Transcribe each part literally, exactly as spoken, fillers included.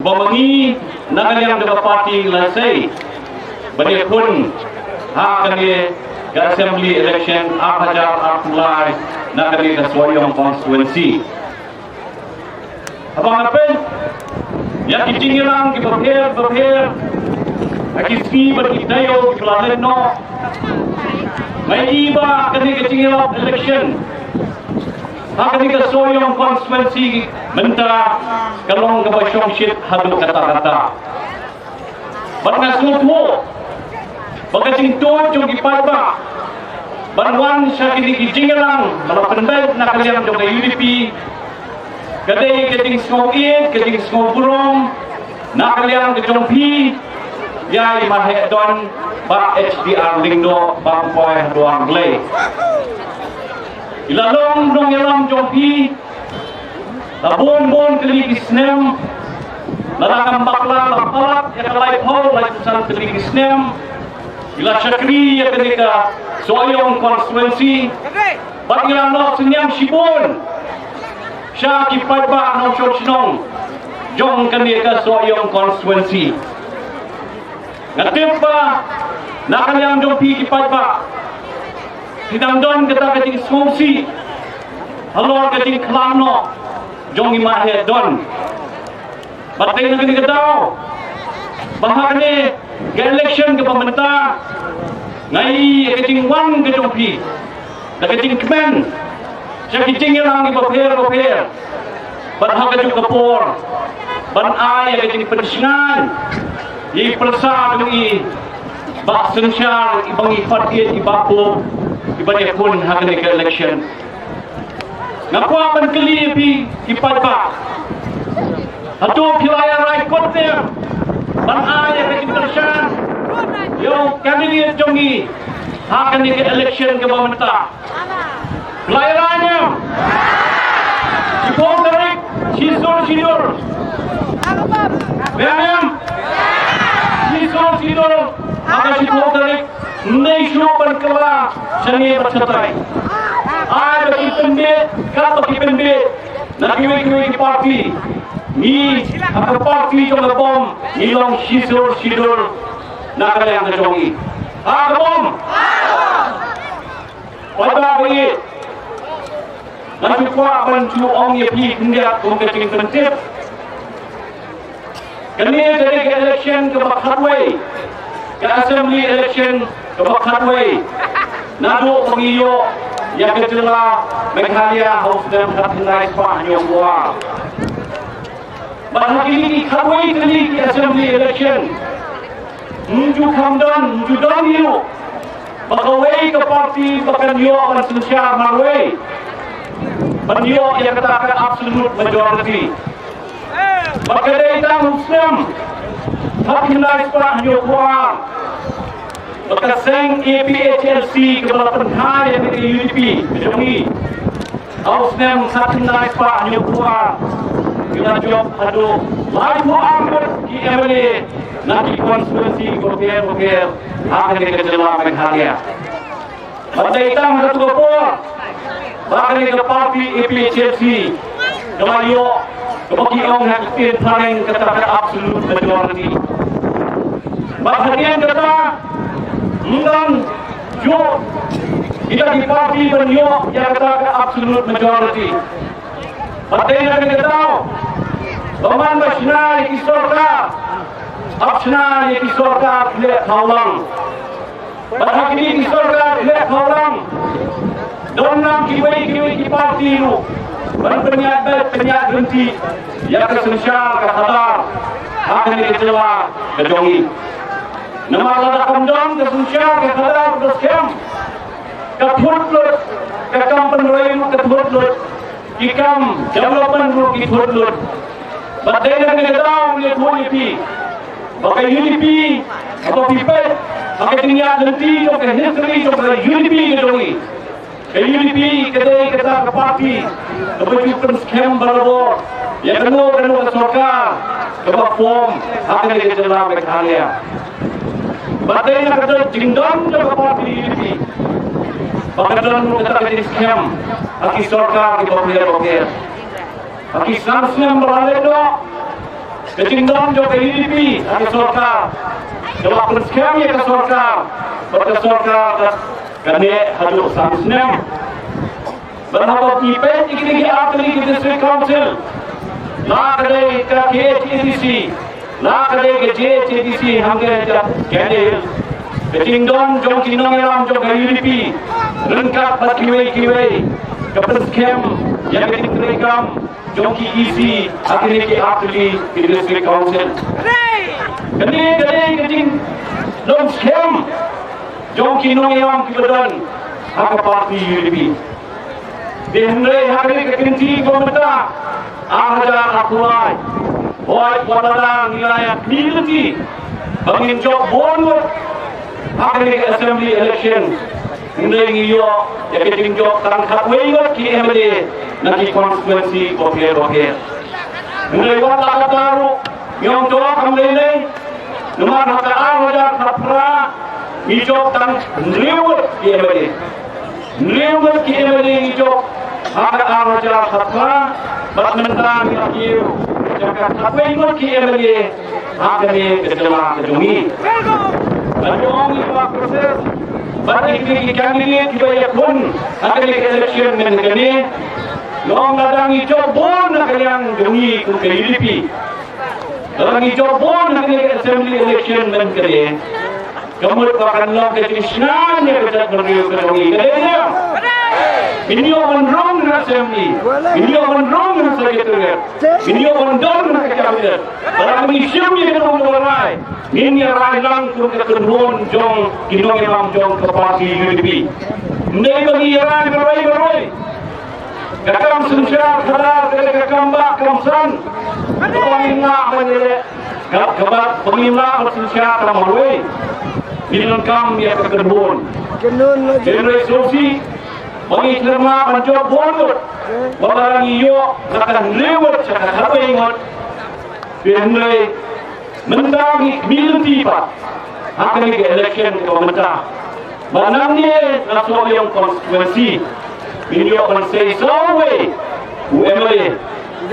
Ba ma ngi na ka liang jong ka party la sei ban ïakhun ha kane ka assembly election ar hajar arphew lai na kane ka Sohiong constituency. Haba nga peit ïa ki jingïalang kiba pher ba pher ha ki sngi bad ki taïew kiba la leit noh, nga i ba kane ka jingïalap election ha kane ka Sohiong constituency mynta ka long kaba shongshit haduh katta katta. Bad nga sngewthuh ba ka jingtuid jong ki paidbah ban wan sha kine ki jingïalang ba la pynbeit na ka liang jong ka U D P ka dei ka jingsngew ïeit, ka jingsngew burom na ka liang ka jong phi ïa i Maheh Don Bah H D R Lyngdoh, Bah Poi Haduar Blei. I la long nongïalam jong phi la bun bun tylli ki snem. Lada kam bakla la palat ïa ka laiphew laiphew san tylli ki snem. I la shakri ïa kane ka Sohiong constituency bad i la noh synñiang shibun sha ki paidbah nongshong shnong jong kane ka Sohiong constituency. Nga tip ba na ka liang jong phi ki paidbah phi dang don kata ka jingsngewsih halor ka jingkhlad noh jong i Maheh Don. Bad dei na kane ka daw ba ha kane ka election kaba mynta nga i ïa ka jingwan ka jong phi da ka jingkmen sha ki jingïalang kiba pher ba pher. Bad ha kajuh ka por ban ai ïa ka jingpynshngaiñ ïa i pyrsa jong i Bah Synshar, i ba ngi pat ïeit, i Bah Pop, i ban ïakhun ha kane ka election. Nga kwah ban kylli ïa phi ki paidbah, hato phi la ïa rai kot ne em ban ai ïa ka jingkyrshan ïa u candidate jong ngi ha kane ka election kaba mynta? Phi la ïa rai ne em? Shiphew tarik, shi sur shi dur. Biang ne em? Shi sur shi dur ha ka shiphew tarik. Ym dei shuh ban kylla shane bad shatai. Ai ba ki pynbeit, kat ba ki pynbeit na kiwei kiwei ki party. Ngi ha ka party jong ka bom ngi long shi sur shi dur na ka liang ka jong ngi. Ha ka bom. Paidbah ba ïeit, nga shu kwah ban shu ong ïa phi khyndiat kum ka jingpyntip. Kane ka dei ka election kaba khatwei, ka assembly election kaba khatwei naduh ba ngi ïoh ïa ka jylla Meghalaya ha u snem khatkhyndai spah hynñiewphew ar. Bad ha kine ki khatwei tylli ki assembly election, ym ju kham don, ym ju don hi ruh ba kawei ka party ba kan ïoh ban synshar marwei ban ïoh ïa kata ka absolute majority. Bad ka dei tang u snem khatkhyndai spah hynñiewphew ar ba ka seng A P H L C kaba la pynhai ïa ka U D P ka jong ngi ha u snem khatkhyndai spah hynñiewphew ar, ki la jop haduh laiphew ar ngut ki M L A na ki constituency bapher bapher ha kane ka jylla Meghalaya. Bad dei tang ha katu ka por ba kane ka party A P H L C ka la ïoh kaba ki ong ha ka ktien phareng kata ka absolute majority. Bad hadien kata ym don shuh kita ki party ban ïoh ïa kata ka absolute majority. Bad dei na kane ka daw ba man ba shna ïa ki sorkar, hap shna ïa ki sorkar khleh khawlang. Bad ha kine ki sorkar khleh khawlang don nang kiwei kiwei ki party ruh ban pynïaid beit pynïaid ryntih ïa ka synshar ka khadar ha kane ka jylla ka jong ngi. Namar lada kam don ka synshar ka khadar, da skhem ka thut lut, ka kam pynroi ruh ka thut lut, ki kam development ruh ki thut lut. Bad dei na kane ka daw ngi ïathuh ïa phi ba ka U D P, haba phi peit ha ka jingïaid lynti jong ka history jong ka U D P ka jong ngi, ka U D P ka dei kata ka party kaba ju pynskhem barabor ïa kano kano ka sorkar kaba form ha kane ka jylla Meghalaya. Bad dei na ka jingdon jong ka party U D P ba ka don kata ka jingskhem ha ki sorkar kiba pher bapher. Ha ki san snem ba la leit noh, Ka jingdon jong ka U D P ha ka sorkar, ka la pynskhem ïa ka sorkar, bad ka sorkar ka, ka neh haduh san snem. Bad haba ngi peit ïa kine ki artylli ki District Council, la ka dei ka K H A D C, la ka dei ka J H A D C hangne ha Jaintia Hills, ka jingdon jong ki nongïalam jong ka U D P ryngkat bad kiwei kiwei, ka pynskhem ïa ka jingtrei kam jong ki E C ha kine ki artylli ki District Council. Kane ka dei ka jingdon skhem jong ki nongïalam kiba don ha ka party U D P. Te hynrei ha kane ka kynti ba mynta, ar hajar arphew lai, hooid, wat lada ngi la ïa khmih lynti ba ngin jop bun ngut ha kane ka assembly election, hynrei ngi ïoh ïa ka jingjop tang khatwei ngut ki M L A na ki constituency bapher bapher. Hynrei wat la katta ruh ngi ong to kam lei lei, namar ha ka ar hajar khatphra ngi jop tang hynriew ngut ki M L A. Hynriew ngut ki M L A ngi jop ha ka ar hajar khatphra, bad mynta ngi la kiew sha ka khatwei ngut ki M L A ha kane ka jylla ka jong ngi. Ngan ong ïa ka process bad ïa ki candidate kiba ïakhun ha kane ka election mynta kane. Nga ong lada ngi jop bun na ka liang jong ngi kum ka U D P, lada ngi jop bun na kane ka assembly election mynta kane, ka mut ba kan long ka jingshngaiñ ïa ka jaitbynriew ka jong ngi. Ka dei ne em? Ngin ïoh ban rung na assembly, ngin ïoh ban rung na secretariat, ngin ïoh ban don na ka cabinet. Lada ngi shim ïa kano kano ka rai, ngin ïa rai lang kum ka kynhun jong ki nongïalam jong ka party U D P. Ym dei ba ngi ïa rai marwei marwei. Ka kam synshar khadar ka dei ka kam bah kam san. Kaba ngim lah ban ïaleh, ka, kaba, ba ngim lah ban synshar ka marwei, ngin donkam ïa ka kynhun. Kynhun lagi. Hynrei sngewsih ba ngi khlem lah ban jop bun ngut, wat la ngi ïoh na ka hynriew ngut sha ka khatwei ngut. Hynrei mynta ngi khmih lynti pat ha kane ka election kaba mynta. Ba nangne na Sohiong constituency ngin ïoh ban sei sawei u M L A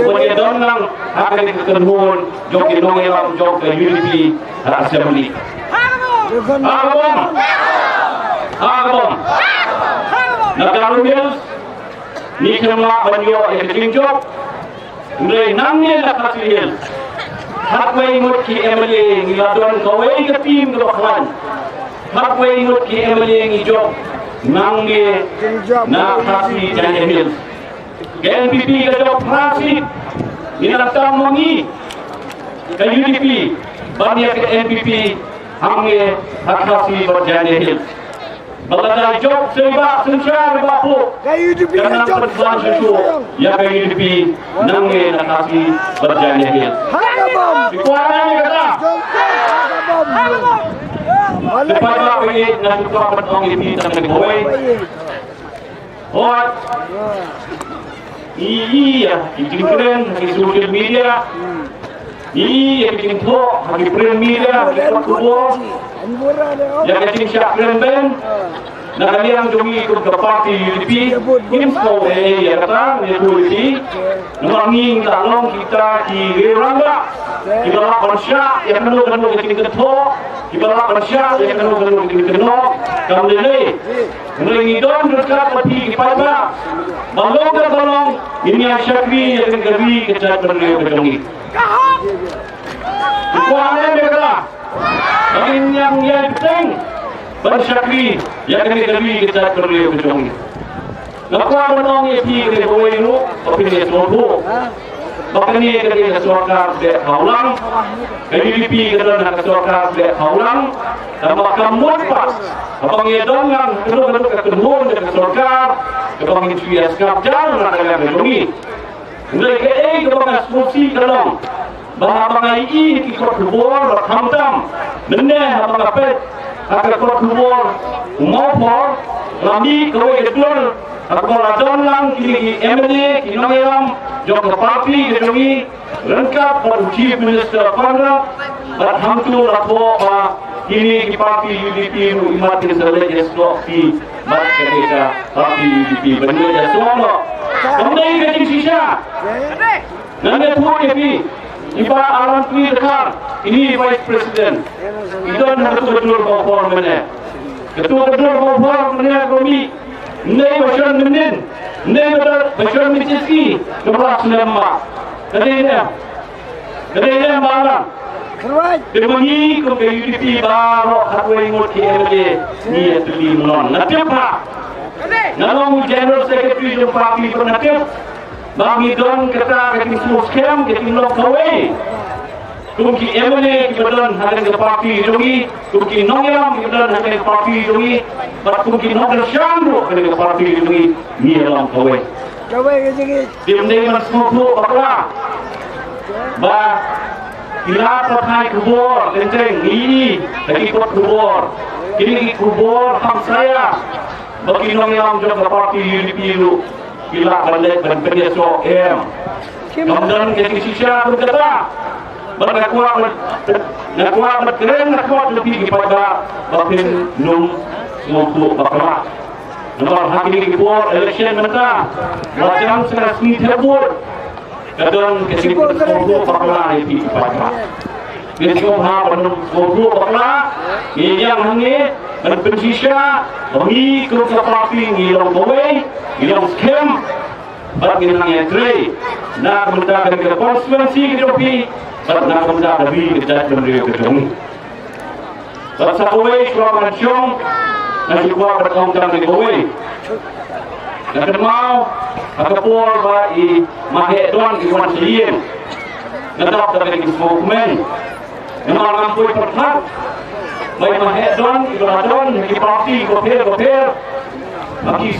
uban ïadon lang ha kane ka kynhun jong ki nongïalam jong ka U D P ha assembly. Ha ka bom. Ha ka bom. Na Garo Hills ngi khlem lah ban ïoh ïa ka jingjop. Hynrei nangne na Khasi Hills, khatwei ngut ki M L A ngi la don kawei ka team kaba khlaiñ. Khatwei ngut ki M L A ngi jop nangne na Khasi Jaintia Hills. Ka N P P ka jop phra seat, ngi la tam ma ngi ka U D P ban ïa ka N P P hangne ha Khasi bad Jaintia Hills. Ba lada jop seh ba synshar ba phuh, ka U D P ka nang pynshai shuh shuh ïa ka U D P nangne na Khasi bad Jaintia Hills. Ha ka bom. Ki kwah ne kata. Jop ha ka bom. Ki paidbah ba ïeit, nga kwah ban ong ïa phi tang kawei. Hooid. Ngi ïohi ïa ki jingkren ha ki social media. Ngi ïohi ïa ki jingthoh ha ki print media, ki kot khubor, ïa ka jingshah kren beiñ na ka liang jong ngi kum ka party U D P. Ngim sngewthuh ei ei ïa kata, ngi ïathuh ïa ki. Namar ngi ngi la long kita ki riew rangbah kiba lah ban shah ïa kano kano ka jingkynthoh, kiba lah ban shah ïa kano kano ka jingkynnoh kam lei lei. Hynrei ngi don ryngkat bad phi ki paidbah ba long kaba long, ngin ïa shakri ïa ka ri ka jaitbynriew ka jong ngi. Ki kwah ne em ïa kata? Ba ngin ïa ïai bteng ban shakri ïa kane ka ri ka jaitbynriew ka jong ngi. Nga kwah ban ong ïa phi kane kawei ruh ba phin ïa sngewthuh ba kane ka dei ka sorkar beh hawlang. Ka U D P ka don ha ka sorkar beh hawlang. Tangba ka mut pat haba ngi ïadon lang kano kano ka kynhun jong ka sorkar, kaba ngin shu ïa sngap jar na ka liang ka jong ngi. Hynrei kaei kaba nga sngewsih ka long ba haba nga ïohi ki kot khubor ba khamtam mynne haba nga peit ha ka kot khubor u Mawphor, la mih kawei ka dur ha kaba la don lang kine ki M L A, ki nongïalam jong ka party ka jong ngi, ryngkat bad u Chief Minister Conrad, bad hangto la thoh ba kine ki party U D P ruh i mat kin sa leit ïasnoh phi bad kane ka party U D P, ban ïoh ïasnoh noh. Kam dei ka jingshisha. Ngan ïathuh ïa phi. I Bah Alan P Dkhar, ine i Vice President. I don ha katu ka dur ba u por mynne. Katu ka dur ba u por mynne ka mih. Ym dei ba shon mynnin. Ym dei ba shon mynnin ki. Ka ba snem ma. Ka dei ne. Ka dei ne ma la. Te ma ngi kum ka U D P baroh khatwei ngut ki M L A ngi ïatylli mynno. Nga tip ha. Nga long General Secretary jong party, nga tip. Ba ngi don kata ka jingsngewskhem, ka jinglong kawei. Kum ki M L A kiba don ha kane ka party jong ngi, kum ki nongïalam kiba don ha kane ka party jong ngi, bad kum ki nongkyrshan ruh ha kane ka party jong ngi, ngi long kawei. Kawei ka jong ngi. Te ym dei ban sngewthuh bakla. Ba ki la pathai khubor, teng teng ngi, ha ki kot khubor. Kine ki khubor hamsaïa. Ba ki nongïalam jong ka party U D P ruh ki lah ban leit ban pynïasoh, em. Ngam don ka jingshisha kum kata. Bad nga kwah ban, nga kwah ban kren, nga kwah ban pynbeit ba, ba phin ym sngewthuh bakla. Namar ha kine ki por election mynta, la jan sa ka sngi thep vote. Ka don ka jingsngewthuh bakla ïa phi ki paidbah. Ngi sngewbha ban ym sngewthuh bakla, ngi ïeng hangne ban pynshisha ba ngi kum ka party ngi long kawei, ngi long skhem, bad ngi nang ïatrei na ka bynta ka constituency ka jong phi, bad na ka bynta ka ri ka jaitbynriew ka jong ngi. Bad sa kawei shuwa ban shong, nga shu kwah ban ong tang kawei. Nga kynmaw ha ka por ba i Maheh Don i wan sha ïing. Nga dap da ka jingsngewkmen. Namar ngam poi pyrkhat ba i Maheh Don i la don ha ki party bapher bapher. Ha ki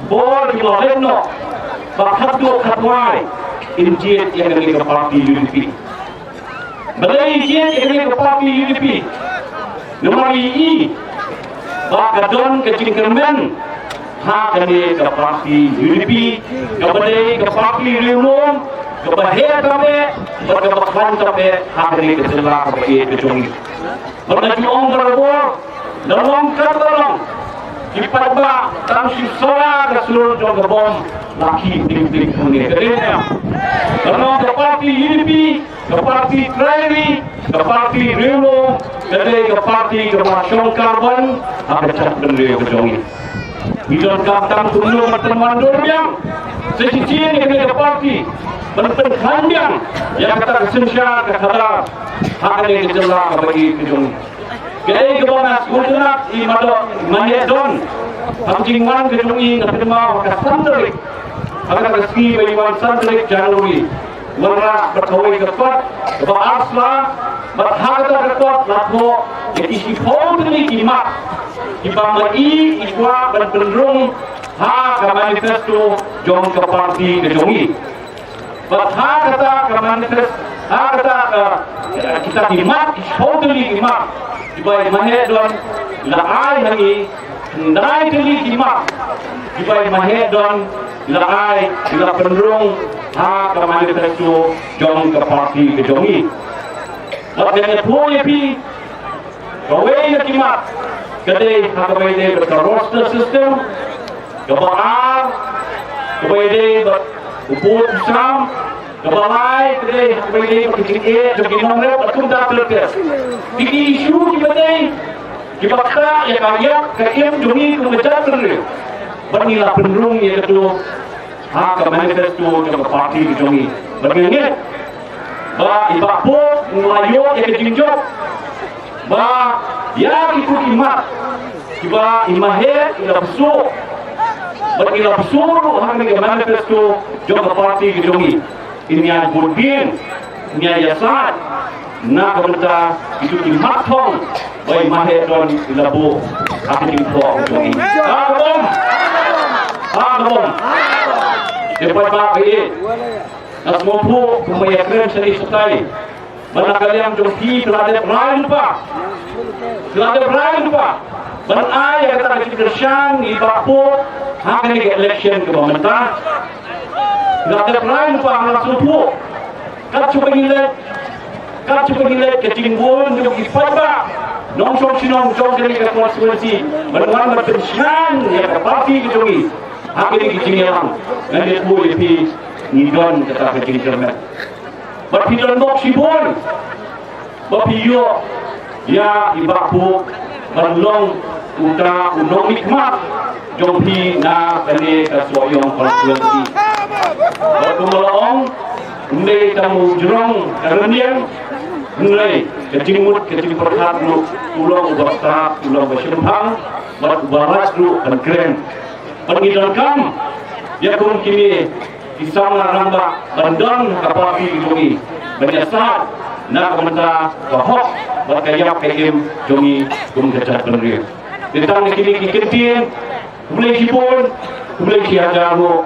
por ki la leit noh ba khatduh khatwai in jied ïa kane ka party U D P. Balei i jied ïa kane ka party U D P? Namar i i ba ka don ka jingkyrmen ha kane ka party U D P, kaba dei ka party riewlum, kaba heh tam eh bad kaba khlaiñ tam eh ha kane ka jylla kaba ïeit ka jong ngi. Bad nga ju ong barabor, la long kaba long, ki paidbah tang shu sara ka sur jong ka bom la khie ding ding hangne. Ka dei ne em? Ka long ka party U D P, ka party trai ri, ka party riewlum, ka dei ka party kaba shong kyrpang ha ka jaitbynriew ka jong ngi. Ngi donkam tang kumno ban pynwandur biang sa shisien ïa kane ka party ban pynkhlaiñ biang ïa kata ka synshar ka khadar ha kane ka jylla kaba ïeit ka jong ngi. Kaei kaba nga sngewtynnat i Maheh Don, ha ka jingwan ka jong i, nga kynmaw ha ka san tarik, ha ka sngi ba i wan, san tarik January. Wanrah bad kawei ka kot kaba arsla, bad ha kata ka kot la thoh ïa ki shiphew tylli ki mat kiba ma i i kwah ban pynrung ha ka manifesto jong ka party ka jong i. Bad ha kata ka manifest, ha kata ka, kita ki mat, ki shiphew tylli ki mat kiba i Maheh Don i la ai ha ngi, khyndai tylli ki mat kiba i Maheh Don i la ai, i la pynrung ha ka manifesto jong ka party ka jong i. Bad nga ïathuh ïa phi, kawei na ki mat ka dei ha kaba ïadei bad ka roster system, kaba ar kaba ïadei bad u bud u sam, kaba lai ka dei ha kaba ïadei bad ka jingeh jong ki nongrep bad kumta ter ter. Ki issue kiba dei kiba ktah ïa ka ïap ka im jong ngi kum ka jaitbynriew. Bad ngi la pynrung ïa kato ha ka manifesto jong ka party ka jong ngi. Bad nga ngeit ba i Bah Pop u la ïoh ïa ka jingjop ba ïa kito ki mat kiba i Maheh i la bsut bad i la bsut ruh ha kane ka manifesto jong ka party ka jong ngi. Ngin ïa bud biang, ngin ïa ïasaid na ka bynta kito ki mat thong ba i Maheh Don i la buh ha ka jingthoh ka jong ngi. Ha ka bom. Ha ka bom. Te paidbah ba ïeit, nga sngewthuh kumba ïakren shane shatai ba na ka liang jong phi phi la dep rai lypa, phi la dep rai lypa ban ai ïa kata ka jingkyrshan ïa i Bah Pop ha kane ka election kaba mynta. Nga dep rai lypa, nga sngewthuh kat shaba ngi leit, kat shaba ngi leit ka jingbun jong ki paidbah nongshong shnong jong kane ka constituency ban wan ban pynshngaiñ ïa ka party ka jong ngi ha kine ki jingïalang. Ngan ïathuh ïa phi, ngi don kata ka jingkyrmen. Bad phi don bok shibun ba phi ïoh ïa i Bah Puk ban long uta u nongmihkhmat jong phi na kane ka Sohiong constituency. Bad kumba la ong, ym dei tang u jrong ka rynïeng, hynrei ka jingmut ka jingpyrkhat ruh u long uba stad, u long uba shemphang, bad uba rat ruh ban kren. Bad ngi donkam ïa kum kine ki samla rangbah ban don ha ka party jong ngi ban ïasaid na ka bynta ka hok bad ka ïap ka im jong ngi kum ka jaitbynriew. Te tang na kine ki kyntien, khublei shibun, khublei shi hajar nguh,